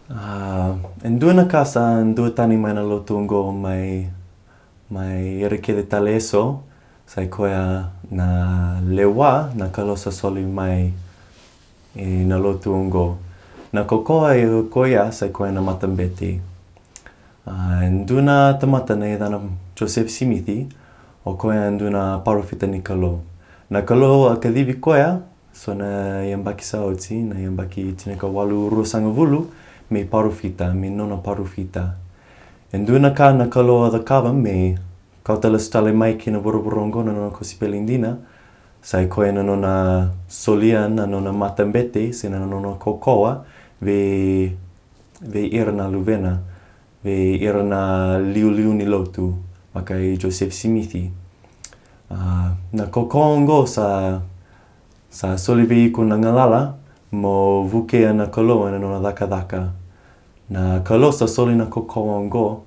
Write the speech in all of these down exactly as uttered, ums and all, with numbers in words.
A, e dua na ka sa duatani mai na lotu oqo mai, mai ira kece tale eso, sa i koya na lewa na Kalou sa soli mai ina lotu oqo. Na kaukauwa e koya sa i koya na matabete. A, e dua na tamata na yacana Joseph Simici, o koya e dua na parofita ni Kalou. Na Kalou a kacivi koya, so na yabaki sa oti, na yabaki tinikawalu ruasagavulu, me parofita, me nona parofita. E dua na ka na Kalou a cakava me kauta lesu tale mai ki na vuravura oqo na nona kosipeli dina, sa i koya na nona solia na nona matabete se na nona kaukauwa vei, vei ira na luvena, vei ira na liuliu ni lotu, vaka i Joseph Simici. A, na kaukauwa oqo sa, sa soli vei iko na galala mo vukea na Kalou ena nona cakacaka. Na Kalou sa soli na kaukauwa oqo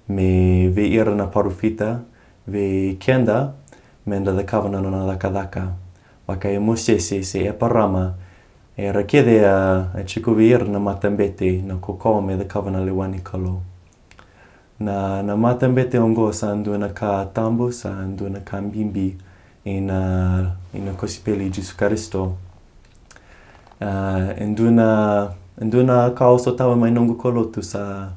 me vei ira na parofita, vei keda, meda cakava na nona cakacaka. Vaka i Mosese se Eparama, era kece a, a tiko vei ira na matabete, na kaukauwa me cakava na lewa ni Kalou. Na, na matabete oqo sa dua na ka tabu, sa dua na ka bibi ina, ina kosipeli i Jisu Karisito. A, e dua na, e dua na ka au sotava mai noqu kaulotu sa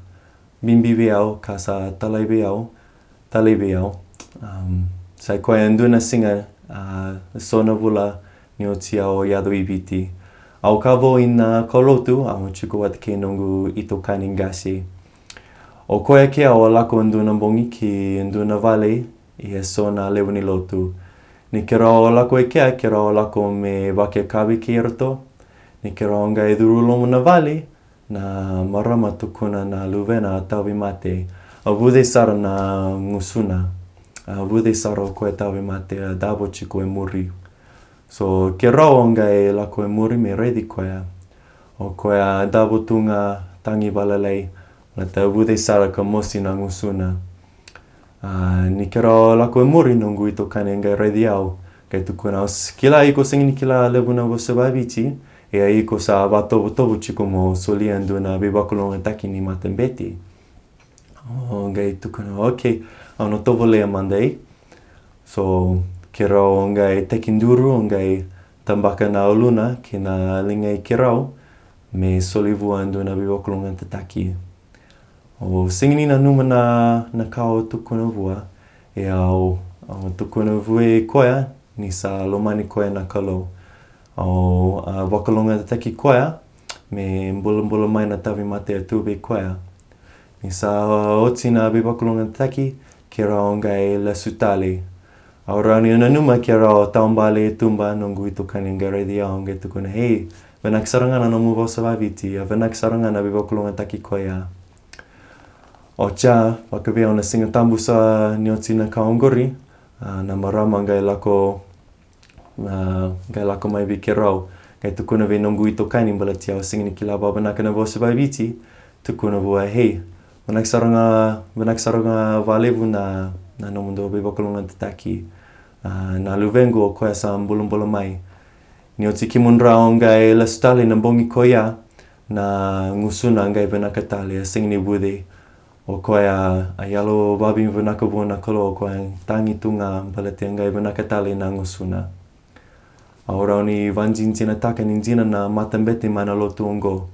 bibi vei au, ka sa talai vei au, talei vei au. Am, sa i koya e dua na siga, a, so na vula ni oti au yaco i Viti. Au ka vo ina kaulotu, au tiko vata kei noqu itokani qase. O koya kei au a lako e dua na bogi ki e dua na vale, e so na lewe ni lotu. Ni keirau a lako e kea, keirau a lako me vakayakavi kei iratou. Ni keirau qai curu loma na vale, na marama tukuna na luvena a tauvimate, a vuce sara na gusuna, a vuce sara o koya tauvimate, a davo tiko e muri. So keirau qai lako e muri me raici koya. O koya a davo tu ga tagi valailai, na ta vuce sara ka mosi na gusuna. A, ni keirau lako e muri noqu itokani qai raici au, qai tukuna, au s-, kila iko sega ni kila levu na vosa vaViti, ia iko sa vatovotovo tiko mo solia e dua na veivakalougatataki ni matabete. Au qai tukuna, okay, au na tovolea mada. So keirau qai tekiduru, qai tabaka na uluna ki na liga i keirau me soli vua e dua na veivakalougatataki. Au sega ni nanuma na, na ka au tukuna vua, ia au, au tukuna vua e koya ni sa lomani koya na Kalou. Au a vakalougatataki koya me bulabula mai na tauvimate e tu vei koya. Ni sa oti na veivakalougatataki, keirau qai lesu tale. Au rawa ni nanuma keirau taubale e tuba, noqu itokani qai raici au qai tukuna, hey, vinaka sara ga na nomu vosa vaViti, a vinaka sara ga na veivakalougatataki koya. Oti ya, vakavei au na Siga Tabu sa ni oti na ka oqori, a, na marama qai lako, a, qai lako mai vei keirau, qai tukuna vei noqu itokani baleti au sega ni kila vavinaka na vosa vaViti, tukuna vua, hey, vinaka sara ga, vinaka sara ga valevu na, na nomudou veivakalougatataki. A, na luvequ o koya sa bulabula mai. Ni oti kemudrau qai lesu tale na bogi koya, na gusuna qai vinaka tale, a sega ni vuce. O koya a yalo vavinavinaka vua na Kalou, o koya tagi tu ga baleta e qai vinaka tale na gusuna. Au rawa ni vakadinadinataka ni dina na matabete mai na lotu oqo.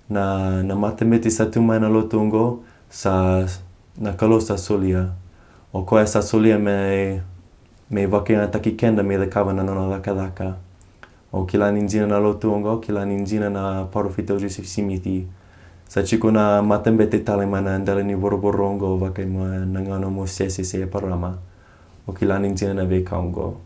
Na, na matabete sa tu mai na lotu oqo, sa, na Kalou sa solia. O koya sa solia me, me vakayagataki keda me cakava na nona cakacaka. Au kila ni dina na lotu oqo, au kila ni dina na parofita o Joseph Simici. Sa tiko na matabete tale mai na dela ni vuravura oqo, vaka mai na gauna o Mosese se Eparama. Au kila ni dina na veika oqo.